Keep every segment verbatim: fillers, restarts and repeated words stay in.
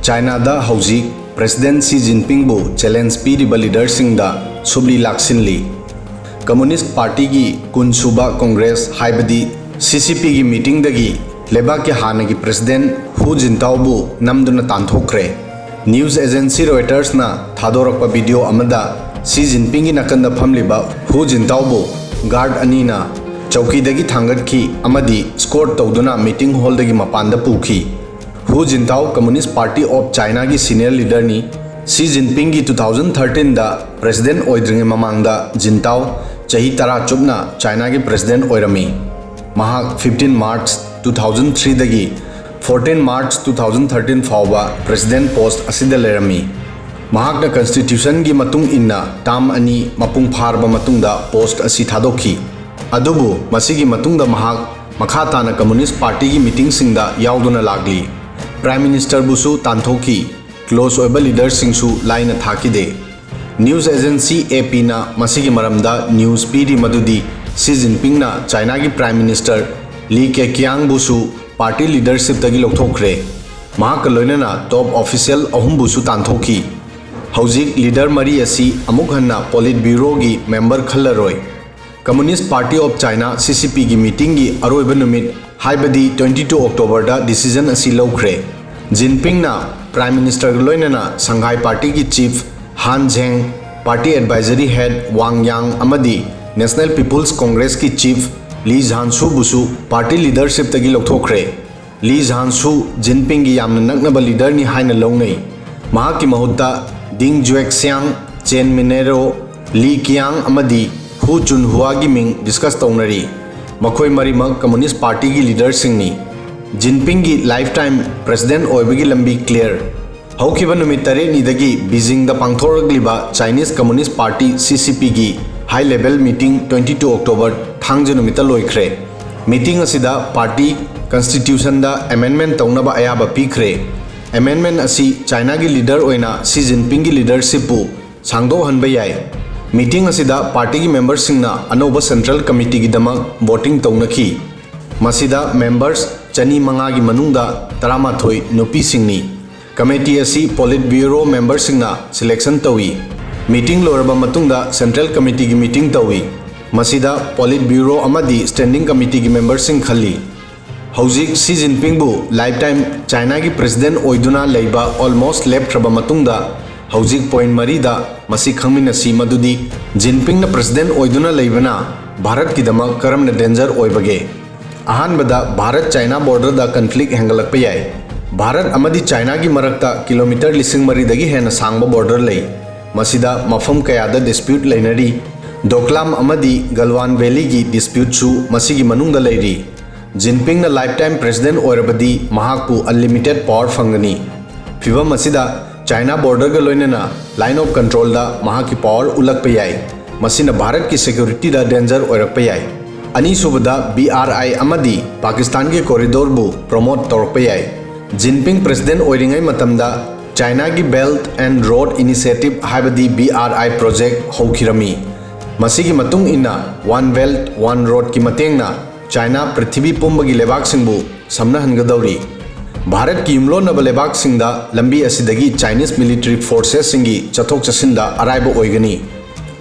ꯆꯥꯏꯅꯥꯗ ꯍꯧꯖꯤꯛ ꯄ꯭ꯔꯦꯁꯤꯗꯦꯟꯠ ꯁꯤ ꯖꯤꯟꯄꯤꯡꯕꯨ ꯆꯦꯂꯦꯟꯖ ꯄꯤꯔꯤꯕ ꯂꯤꯗꯔꯁꯤꯡꯗ ꯁꯨꯞꯂꯤ ꯂꯥꯛꯁꯤꯜꯂꯤ꯫ ꯀꯝꯃꯨꯅꯤꯁ꯭ꯠ ꯄꯥꯔꯇꯤꯒꯤ ꯀꯨꯟꯁꯨꯕ ꯀꯣꯡꯒ꯭ꯔꯦꯁ ꯍꯥꯏꯕꯗꯤ ꯁꯤ ꯁꯤ ꯄꯤꯒꯤ ꯃꯤꯇꯤꯡꯗꯒꯤ ꯂꯩꯕꯥꯛꯀꯤ ꯍꯥꯟꯅꯒꯤ ꯄ꯭ꯔꯦꯁꯤꯗꯦꯟꯠ ꯍꯨ ꯖꯤꯟꯇꯥꯎꯕꯨ ꯅꯝꯗꯨꯅ ꯇꯥꯟꯊꯣꯛꯈ꯭ꯔꯦ꯫ ꯅ꯭ꯌꯨꯁ ꯑꯦꯖꯦꯟꯁꯤ ꯔꯣꯏꯇꯔꯁꯅ ꯊꯥꯗꯣꯔꯛꯄ ꯚꯤꯗꯤꯑꯣ ꯑꯃꯗ ꯁꯤ ꯖꯤꯟꯄꯤꯡꯒꯤ ꯅꯥꯀꯟꯗ ꯐꯝꯂꯤꯕ ꯍꯨ ꯖꯤꯟꯇꯥꯎꯕꯨ ꯒꯥꯔꯗ ꯑꯅꯤꯅ ꯆꯧꯀꯤꯗꯒꯤ ꯊꯥꯡꯒꯠꯈꯤ ꯑꯃꯗꯤ ꯁ꯭ꯀꯣꯔꯠ ꯇꯧꯗꯨꯅ ꯃꯤꯇꯤꯡ ꯍꯣꯜꯗꯒꯤ ꯃꯄꯥꯟꯗ ꯄꯨꯈꯤ꯫ Hu Jintao communist party of ꯆꯥꯏꯅꯥꯒꯤ ꯁꯤꯅꯤꯌꯔ ꯂꯤꯗꯔꯅꯤ꯫ ꯁꯤ ꯖꯤꯟꯄꯤꯡꯒꯤ ꯇꯨ ꯊꯥꯎꯖꯟ ꯊꯥꯔꯇꯤꯟꯗ ꯄ꯭ꯔꯦꯁꯤꯗꯦꯟꯠ ꯑꯣꯏꯗ꯭ꯔꯤꯉꯩ ꯃꯃꯥꯡꯗ ꯖꯤꯟꯇꯥꯎ ꯆꯍꯤ ꯇꯔꯥ ꯆꯨꯞꯅ ꯆꯥꯏꯅꯥꯒꯤ ꯄ꯭ꯔꯦꯁꯤꯗꯦꯟꯠ ꯑꯣꯏꯔꯝꯃꯤ꯫ ꯃꯍꯥꯛ ꯐꯤꯐꯇꯤꯟ ꯃꯥꯔꯆ ꯇꯨ ꯊꯥꯎꯖꯟ ꯊ꯭ꯔꯤꯗꯒꯤ fourteen March two thousand thirteen ꯐꯥꯎꯕ ꯄ꯭ꯔꯦꯁꯤꯗꯦꯟꯠ ꯄꯣꯁ꯭ꯠ ꯑꯁꯤꯗ ꯂꯩꯔꯝꯃꯤ꯫ ꯃꯍꯥꯛꯅ ꯀꯟꯁꯇꯤꯇ꯭ꯌꯨꯁꯟꯒꯤ ꯃꯇꯨꯡ ꯏꯟꯅ ꯇꯥꯔꯝ ꯑꯅꯤ ꯃꯄꯨꯡ ꯐꯥꯔꯕ ꯃꯇꯨꯡꯗ ꯄꯣꯁ꯭ꯠ ꯑꯁꯤ ꯊꯥꯗꯣꯛꯈꯤ꯫ ꯑꯗꯨꯕꯨ ꯃꯁꯤꯒꯤ ꯃꯇꯨꯡꯗ ꯃꯍꯥꯛ ꯃꯈꯥ ꯇꯥꯅ ꯀꯝꯃꯨꯅꯤꯁ꯭ꯠ ꯄꯥꯔꯇꯤꯒꯤ ꯃꯤꯇꯤꯡꯁꯤꯡꯗ ꯌꯥꯎꯗꯨꯅ ꯂꯥꯛꯂꯤ꯫ ꯄ꯭ꯔꯥꯏꯝ ꯃꯤꯅꯤꯁꯇꯔꯕꯨꯁꯨ ꯇꯥꯟꯊꯣꯛꯈꯤ꯫ ꯀ꯭ꯂꯣꯖ ꯑꯣꯏꯕ ꯂꯤꯗꯔꯁꯤꯡꯁꯨ ꯂꯥꯏꯅ ꯊꯥꯈꯤꯗꯦ꯫ ꯅ꯭ꯌꯨꯁ ꯑꯦꯖꯦꯟꯁꯤ ꯑꯦ ꯄꯤꯅ ꯃꯁꯤꯒꯤ ꯃꯔꯝꯗ ꯅ꯭ꯌꯨꯁ ꯄꯤꯔꯤ ꯃꯗꯨꯗꯤ ꯁꯤ ꯖꯤꯟꯄꯤꯡꯅ ꯆꯥꯏꯅꯥꯒꯤ ꯄ꯭ꯔꯥꯏꯝ ꯃꯤꯅꯤꯁꯇꯔ ꯂꯤ ꯀꯦꯀꯤꯌꯥꯡꯕꯨꯁꯨ ꯄꯥꯔꯇꯤ ꯂꯤꯗꯔꯁꯤꯞꯇꯒꯤ ꯂꯧꯊꯣꯛꯈ꯭ꯔꯦ꯫ ꯃꯍꯥꯛꯀ ꯂꯣꯏꯅꯅ ꯇꯣꯞ ꯑꯣꯐꯤꯁꯤꯌꯦꯜ ꯑꯍꯨꯝꯕꯨꯁꯨ ꯇꯥꯟꯊꯣꯛꯈꯤ꯫ ꯍꯧꯖꯤꯛ ꯂꯤꯗꯔ ꯃꯔꯤ ꯑꯁꯤ ꯑꯃꯨꯛ ꯍꯟꯅ ꯄꯣꯂꯤꯠ ꯕ꯭ꯌꯨꯔꯣꯒꯤ ꯃꯦꯝꯕꯔ ꯈꯜꯂꯔꯣꯏ꯫ ꯀꯝꯃꯨꯅꯤꯁ꯭ꯠ ꯄꯥꯔꯇꯤ ꯑꯣꯐ ꯆꯥꯏꯅꯥ ꯁꯤ ꯁꯤ ꯄꯤꯒꯤ ꯃꯤꯇꯤꯡꯒꯤ ꯑꯔꯣꯏꯕ ꯅꯨꯃꯤꯠ ꯍꯥꯏꯕꯗꯤ ꯇ꯭ꯋꯦꯟꯇꯤ ꯇꯨ ꯑꯣꯛꯇꯣꯕꯔꯗ ꯗꯤꯁꯤꯖꯟ ꯑꯁꯤ ꯂꯧꯈ꯭ꯔꯦ꯫ ꯖꯤꯟꯄꯤꯡꯅ ꯄ꯭ꯔꯥꯏꯝ ꯃꯤꯅꯤꯁꯇꯔꯒ ꯂꯣꯏꯅꯅ ꯁꯪꯍꯥꯏ ꯄꯥꯔꯇꯤꯒꯤ ꯆꯤꯐ ꯍꯥꯟ ꯖꯦꯡ, ꯄꯥꯔꯇꯤ ꯑꯦꯗꯚꯥꯏꯖꯔꯤ ꯍꯦꯗ ꯋꯥꯡ ꯌꯥꯡ ꯑꯃꯗꯤ ꯅꯦꯁꯅꯦꯜ ꯄꯤꯄꯜꯁ ꯀꯣꯡꯒ꯭ꯔꯦꯁꯀꯤ ꯆꯤꯐ ꯂꯤ ꯖꯥꯟꯁꯨꯕꯨꯁꯨ ꯄꯥꯔꯇꯤ ꯂꯤꯗꯔꯁꯤꯞꯇꯒꯤ ꯂꯧꯊꯣꯛꯈ꯭ꯔꯦ꯫ ꯂꯤ ꯖꯥꯟꯁꯨ ꯖꯤꯟꯄꯤꯡꯒꯤ ꯌꯥꯝꯅ ꯅꯛꯅꯕ ꯂꯤꯗꯔꯅꯤ ꯍꯥꯏꯅ ꯂꯧꯅꯩ꯫ ꯃꯍꯥꯛꯀꯤ ꯃꯍꯨꯠꯇ ꯗꯤꯡ ꯖꯨꯑꯦꯛꯁꯤꯌꯥꯡ, ꯆꯦꯟ ꯃꯤꯅꯦꯔꯣ, ꯂꯤ ꯀꯤꯌꯥꯡ ꯑꯃꯗꯤ ꯍꯨ ꯆꯨꯟꯍꯨꯋꯥꯒꯤ ꯃꯤꯡ ꯗꯤꯁꯀꯁ ꯇꯧꯅꯔꯤ꯫ ꯃꯈꯣꯏ ꯃꯔꯤꯃꯛ ꯀꯝꯃꯨꯅꯤꯁ꯭ꯠ ꯄꯥꯔꯇꯤꯒꯤ ꯂꯤꯗꯔꯁꯤꯡꯅꯤ꯫ ꯖꯤꯟꯄꯤꯡꯒꯤ ꯂꯥꯏꯐ ꯇꯥꯏꯝ ꯄ꯭ꯔꯦꯁꯤꯗꯦꯟꯠ ꯑꯣꯏꯕꯒꯤ ꯂꯝꯕꯤ ꯀ꯭ꯂꯤꯌꯔ꯫ ꯍꯧꯈꯤꯕ ꯅꯨꯃꯤꯠ ꯇꯔꯦꯠꯅꯤꯗꯒꯤ ꯕꯤꯖꯤꯡꯗ ꯄꯥꯡꯊꯣꯔꯛꯂꯤꯕ ꯆꯥꯏꯅꯤꯁ ꯀꯝꯃꯨꯅꯤꯁ꯭ꯠ ꯄꯥꯔꯇꯤ ꯁꯤ ꯁꯤ ꯄꯤꯒꯤ high level meeting twenty two October ꯊꯥꯡꯖ ꯅꯨꯃꯤꯠꯇ ꯂꯣꯏꯈ꯭ꯔꯦ꯫ ꯃꯤꯇꯤꯡ ꯑꯁꯤꯗ ꯄꯥꯔꯇꯤ ꯀꯟꯁꯇꯤꯇ꯭ꯌꯨꯁꯟꯗ ꯑꯦꯃꯦꯟꯗꯃꯦꯟꯠ ꯇꯧꯅꯕ ꯑꯌꯥꯕ ꯄꯤꯈ꯭ꯔꯦ꯫ ꯑꯦꯃꯦꯟꯗꯃꯦꯟꯠ ꯑꯁꯤ ꯆꯥꯏꯅꯥꯒꯤ ꯂꯤꯗꯔ ꯑꯣꯏꯅ ꯁꯤ ꯖꯤꯟꯄꯤꯡꯒꯤ ꯂꯤꯗꯔꯁꯤꯞꯄꯨ ꯁꯥꯡꯗꯣꯛꯍꯟꯕ ꯌꯥꯏ꯫ ꯃꯤꯇꯤꯡ ꯑꯁꯤꯗ ꯄꯥꯔꯇꯤꯒꯤ ꯃꯦꯝꯕꯔꯁꯤꯡꯅ ꯑꯅꯧꯕ ꯁꯦꯟꯇ꯭ꯔꯦꯜ ꯀꯃꯤꯇꯤꯒꯤꯗꯃꯛ ꯚꯣꯇꯤꯡ ꯇꯧꯅꯈꯤ꯫ ꯃꯁꯤꯗ ꯃꯦꯝꯕꯔꯁ ꯆꯅꯤ ꯃꯉꯥꯒꯤ ꯃꯅꯨꯡꯗ ꯇꯔꯥꯃꯥꯊꯣꯏ ꯅꯨꯄꯤꯁꯤꯡꯅꯤ꯫ Committee ꯑꯁꯤ Politburo memberꯁꯤꯡꯅ selection ꯇꯧꯏ꯫ Meeting ꯂꯣꯏꯔꯕ ꯃꯇꯨꯡꯗ Central Committeeꯒꯤ meeting ꯇꯧꯏ꯫ ꯃꯁꯤꯗ Politburo ꯑꯃꯗꯤ Standing Committeeꯒꯤ memberꯁꯤꯡ ꯈꯜꯂꯤ꯫ ꯍꯧꯖꯤꯛ ꯁꯤ ꯖꯤꯟꯄꯤꯡꯕꯨ lifetime Chinaꯒꯤ president ꯑꯣꯏꯗꯨꯅ ꯂꯩꯕ almost ꯂꯦꯞꯈ꯭ꯔꯕ ꯃꯇꯨꯡꯗ, ꯍꯧꯖꯤꯛ point ꯃꯔꯤꯗ ꯃꯁꯤ ꯈꯪꯃꯤꯟꯅꯁꯤ ꯃꯗꯨꯗꯤ ꯖꯤꯟꯄꯤꯡꯅ president ꯑꯣꯏꯗꯨꯅ ꯂꯩꯕꯅ ꯚꯥꯔꯠꯀꯤꯗꯃꯛ ꯀꯔꯝꯅ danger ꯑꯣꯏꯕꯒꯦ? ꯑꯍꯥꯟꯕꯗ, ꯚꯥꯔꯠ ꯆꯥꯏꯅꯥ borderꯗ conflict ꯍꯦꯟꯒꯠꯂꯛꯄ ꯌꯥꯏ꯫ ꯚꯥꯔꯠ ꯑꯃꯗꯤ ꯆꯥꯏꯅꯥꯒꯤ ꯃꯔꯛꯇ kilometre ꯂꯤꯁꯤꯡ ꯃꯔꯤꯗꯒꯤ ꯍꯦꯟꯅ ꯁꯥꯡꯕ border ꯂꯩ꯫ ꯃꯁꯤꯗ ꯃꯐꯝ ꯀꯌꯥꯗ dispute ꯂꯩꯅꯔꯤ꯫ ꯗꯣꯀ꯭ꯂꯥꯝ ꯑꯃꯗꯤ ꯒꯜꯋꯥꯟ valleyꯒꯤ disputeꯁꯨ ꯃꯁꯤꯒꯤ ꯃꯅꯨꯡꯗ ꯂꯩꯔꯤ꯫ ꯖꯤꯟꯄꯤꯡꯅ lifetime president ꯑꯣꯏꯔꯕꯗꯤ ꯃꯍꯥꯛꯄꯨ unlimited power ꯐꯪꯒꯅꯤ꯫ ꯐꯤꯚꯝ ꯑꯁꯤꯗ ꯆꯥꯏꯅꯥ borderꯒ ꯂꯣꯏꯅꯅ line of controlꯗ ꯃꯍꯥꯛꯀꯤ power ꯎꯠꯂꯛꯄ ꯌꯥꯏ꯫ ꯃꯁꯤꯅ ꯚꯥꯔꯠꯀꯤ securityꯗ danger ꯑꯣꯏꯔꯛꯄ ꯌꯥꯏ꯫ ꯑꯅꯤꯁꯨꯕꯗ, BRI ꯑꯃꯗꯤ ꯄꯥꯀꯤꯁꯇꯥꯟꯒꯤ corridorꯕꯨ promote ꯇꯧꯔꯛꯄ ꯌꯥꯏ꯫ ꯖꯤꯟꯄꯤꯡ president ꯑꯣꯏꯔꯤꯉꯩ ꯃꯇꯝꯗ ꯆꯥꯏꯅꯥꯒꯤ Belt and Road Initiative ꯍꯥꯏꯕꯗꯤ BRI project ꯍꯧꯈꯤꯔꯝꯃꯤ꯫ ꯃꯁꯤꯒꯤ ꯃꯇꯨꯡ ꯏꯟꯅ One Belt One Roadꯀꯤ ꯃꯇꯦꯡꯅ ꯆꯥꯏꯅꯥ ꯄ꯭ꯔꯤꯊꯤꯕꯤ ꯄꯨꯝꯕꯒꯤ ꯂꯩꯕꯥꯛꯁꯤꯡꯕꯨ ꯁꯝꯅꯍꯟꯒꯗꯧꯔꯤ꯫ ꯚꯥꯔꯠꯀꯤ ꯌꯨꯝꯂꯣꯟꯅꯕ ꯂꯩꯕꯥꯛꯁꯤꯡꯗ ꯂꯝꯕꯤ ꯑꯁꯤꯗꯒꯤ Chinese military forcesꯁꯤꯡꯒꯤ ꯆꯠꯊꯣꯛ ꯆꯠꯁꯤꯟꯗ ꯑꯔꯥꯏꯕ ꯑꯣꯏꯒꯅꯤ꯫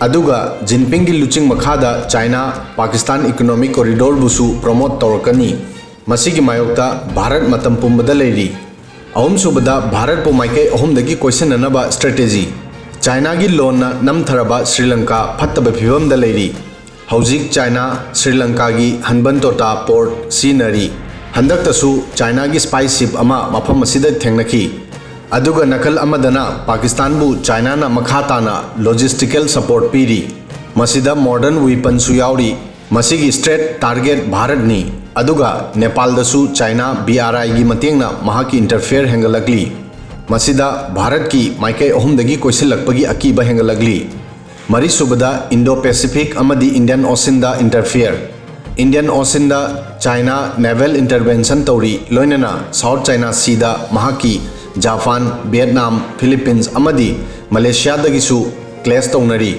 ꯑꯗꯨꯒ ꯖꯤꯟꯄꯤꯡꯒꯤ ꯂꯨꯆꯤꯡ ꯃꯈꯥꯗ ꯆꯥꯏꯅꯥ ꯄꯥꯀꯤꯁꯇꯥꯟ economic corridorꯕꯨꯁꯨ promote ꯇꯧꯔꯛꯀꯅꯤ꯫ ꯃꯁꯤꯒꯤ ꯃꯥꯌꯣꯛꯇ ꯚꯥꯔꯠ ꯃꯇꯝ ꯄꯨꯝꯕꯗ ꯂꯩꯔꯤ꯫ ꯑꯍꯨꯝꯁꯨꯕꯗ, ꯚꯥꯔꯠꯄꯨ ꯃꯥꯏꯀꯩ ꯑꯍꯨꯝꯗꯒꯤ ꯀꯣꯏꯁꯤꯟꯅꯅꯕ strategy꯫ ꯆꯥꯏꯅꯥꯒꯤ ꯂꯣꯟꯅ ꯅꯝꯊꯔꯕ ꯁ꯭ꯔꯤ ꯂꯪꯀꯥ ꯐꯠꯇꯕ ꯐꯤꯚꯝꯗ ꯂꯩꯔꯤ꯫ ꯍꯧꯖꯤꯛ ꯆꯥꯏꯅꯥ ꯁ꯭ꯔꯤ ꯂꯪꯀꯥꯒꯤ ꯍꯟꯕꯟꯇꯣꯇꯥ port ꯁꯤꯖꯤꯟꯅꯔꯤ꯫ ꯍꯟꯗꯛꯇꯁꯨ ꯆꯥꯏꯅꯥꯒꯤ spy ship ꯑꯃ ꯃꯐꯝ ꯑꯁꯤꯗ ꯊꯦꯡꯅꯈꯤ꯫ ꯑꯗꯨꯒ ꯅꯥꯀꯜ ꯑꯃꯗꯅ ꯄꯥꯀꯤꯁꯇꯥꯟꯕꯨ ꯆꯥꯏꯅꯥꯅ ꯃꯈꯥ ꯇꯥꯅ logistical support ꯄꯤꯔꯤ꯫ ꯃꯁꯤꯗ modern weaponꯁꯨ ꯌꯥꯎꯔꯤ꯫ ꯃꯁꯤꯒꯤ straight target ꯚꯥꯔꯠꯅꯤ꯫ ꯑꯗꯨꯒ ꯅꯦꯄꯥꯜꯗꯁꯨ ꯆꯥꯏꯅꯥ BRIꯒꯤ ꯃꯇꯦꯡꯅ ꯃꯍꯥꯛꯀꯤ interfere ꯍꯦꯟꯒꯠꯂꯛꯂꯤ꯫ ꯃꯁꯤꯗ ꯚꯥꯔꯠꯀꯤ ꯃꯥꯏꯀꯩ ꯑꯍꯨꯝꯗꯒꯤ ꯀꯣꯏꯁꯤꯜꯂꯛꯄꯒꯤ ꯑꯀꯤꯕ ꯍꯦꯟꯒꯠꯂꯛꯂꯤ꯫ ꯃꯔꯤꯁꯨꯕꯗ, Indo-Pacific ꯑꯃꯗꯤ Indian Oceanꯗ interfere꯫ Indian Oceanꯗ ꯆꯥꯏꯅꯥ naval intervention ꯇꯧꯔꯤ, ꯂꯣꯏꯅꯅ South China Seaꯗ ꯃꯍꯥꯛꯀꯤ ꯖꯄꯥꯟ, ꯚꯤꯌꯦꯠꯅꯥꯝ, ꯐꯤꯂꯤꯄꯤꯟꯁ ꯑꯃꯗꯤ ꯃꯂꯦꯁꯤꯌꯥꯗꯒꯤꯁꯨ clash ꯇꯧꯅꯔꯤ꯫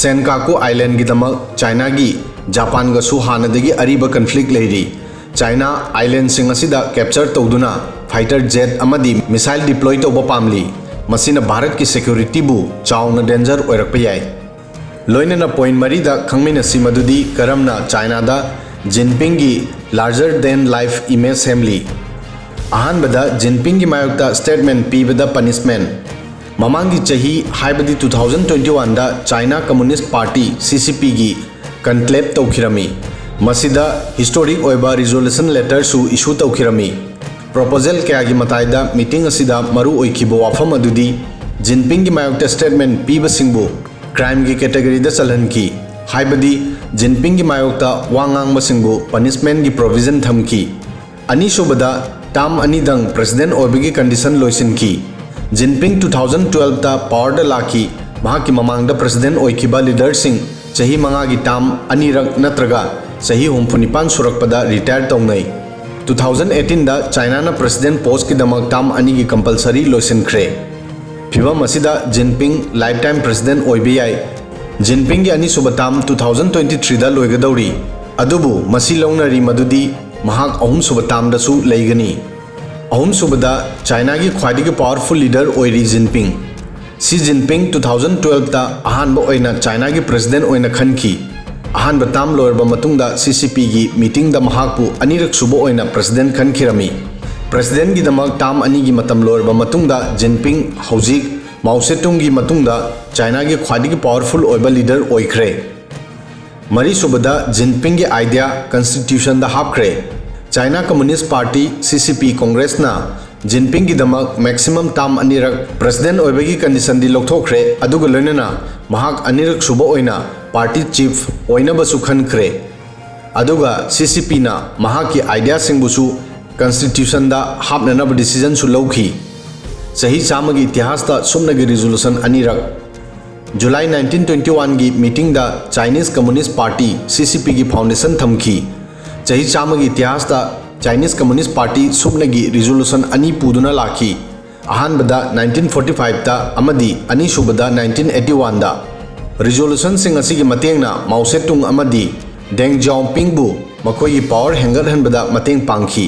Senkaku Islandꯒꯤꯗꯃꯛ ꯆꯥꯏꯅꯥꯒꯤ ꯖꯄꯥꯟꯒꯁꯨ ꯍꯥꯟꯅꯗꯒꯤ ꯑꯔꯤꯕ conflict ꯂꯩꯔꯤ꯫ ꯆꯥꯏꯅꯥ islandꯁꯤꯡ ꯑꯁꯤꯗ capture ꯇꯧꯗꯨꯅ fighter jet ꯑꯃꯗꯤ missile deploy ꯇꯧꯕ ꯄꯥꯝꯂꯤ꯫ ꯃꯁꯤꯅ ꯚꯥꯔꯠꯀꯤ security ꯕꯨ ꯆꯥꯎꯅ danger ꯑꯣꯏꯔꯛꯄ ꯌꯥꯏ꯫ ꯂꯣꯏꯅꯅ point ꯃꯔꯤꯗ ꯈꯪꯃꯤꯟꯅꯁꯤ ꯃꯗꯨꯗꯤ ꯀꯔꯝꯅ ꯆꯥꯏꯅꯥꯗ ꯖꯤꯟꯄꯤꯡꯒꯤ larger than life image ꯁꯦꯝꯂꯤ꯫ ꯑꯍꯥꯟꯕꯗ, ꯖꯤꯟꯄꯤꯡꯒꯤ ꯃꯥꯌꯣꯛꯇ statement ꯄꯤꯕꯗ punishment꯫ ꯃꯃꯥꯡꯒꯤ ꯆꯍꯤ, ꯍꯥꯏꯕꯗꯤ two thousand twenty one ꯗ China Communist Party, C C P ꯒꯤ conclave ꯇꯧꯈꯤꯔꯝꯃꯤ꯫ ꯃꯁꯤꯗ historic ꯑꯣꯏꯕ resolution letter ꯁꯨ issue ꯇꯧꯈꯤꯔꯝꯃꯤ꯫ Proposal ꯀꯌꯥꯒꯤ ꯃꯇꯥꯏꯗ meeting ꯑꯁꯤꯗ ꯃꯔꯨ ꯑꯣꯏꯈꯤꯕ ꯋꯥꯐꯝ ꯑꯗꯨꯗꯤ ꯖꯤꯟꯄꯤꯡꯒꯤ ꯃꯥꯌꯣꯛꯇ statement ꯄꯤꯕꯁꯤꯡꯕꯨ crime ꯒꯤ category ꯗ ꯆꯜꯍꯟꯈꯤ, ꯍꯥꯏꯕꯗꯤ ꯖꯤꯟꯄꯤꯡꯒꯤ ꯃꯥꯌꯣꯛꯇ ꯋꯥ ꯉꯥꯡꯕꯁꯤꯡꯕꯨ punishment ꯒꯤ provision ꯊꯝꯈꯤ꯫ ꯑꯅꯤꯁꯨꯕꯗ, term ꯑꯅꯤꯗꯪ president ꯑꯣꯏꯕꯒꯤ condition ꯂꯣꯏꯁꯤꯟꯈꯤ꯫ ꯖꯤꯟꯄꯤꯡ two thousand twelve ꯇ power ꯗ ꯂꯥꯛꯈꯤ꯫ ꯃꯍꯥꯛꯀꯤ ꯃꯃꯥꯡꯗ president ꯑꯣꯏꯈꯤꯕ leader ꯁꯤꯡ ꯆꯍꯤ ꯃꯉꯥꯒꯤ term ꯑꯅꯤꯔꯛ ꯅꯠꯇ꯭ꯔꯒ ꯆꯍꯤ ꯍꯨꯝꯐꯨ ꯅꯤꯄꯥꯟ ꯁꯨꯔꯛꯄꯗ retire ꯇꯧꯅꯩ꯫ Two thousand eighteen ꯗ China ꯅ president post ꯀꯤꯗꯃꯛ term ꯑꯅꯤꯒꯤ compulsory ꯂꯣꯏꯁꯤꯟꯈ꯭ꯔꯦ꯫ ꯐꯤꯚꯝ ꯑꯁꯤꯗ ꯖꯤꯟꯄꯤꯡ lifetime president ꯑꯣꯏꯕ ꯌꯥꯏ꯫ ꯖꯤꯟꯄꯤꯡꯒꯤ ꯑꯅꯤꯁꯨꯕ term two thousand twenty three ꯗ ꯂꯣꯏꯒꯗꯧꯔꯤ, ꯑꯗꯨꯕꯨ ꯃꯁꯤ ꯂꯧꯅꯔꯤ ꯃꯗꯨꯗꯤ ꯃꯍꯥꯛ ꯑꯍꯨꯝꯁꯨꯕ term ꯗꯁꯨ ꯂꯩꯒꯅꯤ꯫ ꯑꯍꯨꯝꯁꯨꯕꯗ, ꯆꯥꯏꯅꯥꯒꯤ ꯈ꯭ꯋꯥꯏꯗꯒꯤ powerful leader ꯑꯣꯏꯔꯤ ꯖꯤꯟꯄꯤꯡ꯫ ꯁꯤ ꯖꯤꯟꯄꯤꯡ two thousand twelve ꯇ ꯑꯍꯥꯟꯕ ꯑꯣꯏꯅ ꯆꯥꯏꯅꯥꯒꯤ president ꯑꯣꯏꯅ ꯈꯟꯈꯤ꯫ ꯑꯍꯥꯟꯕ term ꯂꯣꯏꯔꯕ ꯃꯇꯨꯡꯗ C C P ꯒꯤ meeting ꯗ ꯃꯍꯥꯛꯄꯨ ꯑꯅꯤꯔꯛ ꯁꯨꯕ ꯑꯣꯏꯅ president ꯈꯟꯈꯤꯔꯝꯃꯤ꯫ President ꯒꯤꯗꯃꯛ term ꯑꯅꯤꯒꯤ ꯃꯇꯝ ꯂꯣꯏꯔꯕ ꯃꯇꯨꯡꯗ ꯖꯤꯟꯄꯤꯡ ꯍꯧꯖꯤꯛ ꯃꯥꯎ ꯁꯦꯇꯨꯡꯒꯤ ꯃꯇꯨꯡꯗ ꯆꯥꯏꯅꯥꯒꯤ ꯈ꯭ꯋꯥꯏꯗꯒꯤ powerful ꯑꯣꯏꯕ leader ꯑꯣꯏꯈ꯭ꯔꯦ꯫ ꯃꯔꯤꯁꯨꯕꯗ, ꯖꯤꯟꯄꯤꯡꯒꯤ idea constitution ꯗ ꯍꯥꯞꯈ꯭ꯔꯦ꯫ China Communist Party, C C P, Congress ꯅ ꯖꯤꯟꯄꯤꯡꯒꯤꯗꯃꯛ maximum term ꯑꯅꯤꯔꯛ president ꯑꯣꯏꯕꯒꯤ condition ꯗꯤ ꯂꯧꯊꯣꯛꯈ꯭ꯔꯦ, ꯑꯗꯨꯒ ꯂꯣꯏꯅꯅ ꯃꯍꯥꯛ ꯑꯅꯤꯔꯛ ꯁꯨꯕ ꯑꯣꯏꯅ party chief ꯑꯣꯏꯅꯕꯁꯨ ꯈꯟꯈ꯭ꯔꯦ꯫ ꯑꯗꯨꯒ C C P ꯅ ꯃꯍꯥꯛꯀꯤ idea ꯁꯤꯡꯕꯨꯁꯨ constitution ꯗ ꯍꯥꯞꯅꯅꯕ decision ꯁꯨ ꯂꯧꯈꯤ꯫ ꯆꯍꯤ ꯆꯥꯝꯃꯒꯤ ꯏꯇꯤꯍꯥꯁꯇ ꯁꯨꯞꯅꯒꯤ resolution ꯑꯅꯤꯔꯛ꯫ July nineteen twenty one ꯒꯤ meeting ꯗ Chinese Communist Party, C C P ꯒꯤ foundation ꯊꯝꯈꯤ꯫ ꯆꯍꯤ ꯆꯥꯝꯃꯒꯤ ꯏꯇꯤꯍꯥꯁꯇ Chinese Communist Party ꯁꯨꯞꯅꯒꯤ resolution ꯑꯅꯤ ꯄꯨꯗꯨꯅ ꯂꯥꯛꯈꯤ꯫ ꯑꯍꯥꯟꯕꯗ nineteen forty five ꯇ ꯑꯃꯗꯤ ꯑꯅꯤꯁꯨꯕꯗ nineteen eighty one ꯗ꯫ Resolution ꯁꯤꯡ ꯑꯁꯤꯒꯤ ꯃꯇꯦꯡꯅ ꯃꯥꯎ ꯁꯦꯇꯨꯡ ꯑꯃꯗꯤ ꯗꯦꯡ ꯖꯤꯌꯥꯑꯣꯄꯤꯡꯕꯨ ꯃꯈꯣꯏꯒꯤ power ꯍꯦꯟꯒꯠꯍꯟꯕꯗ ꯃꯇꯦꯡ ꯄꯥꯡꯈꯤ꯫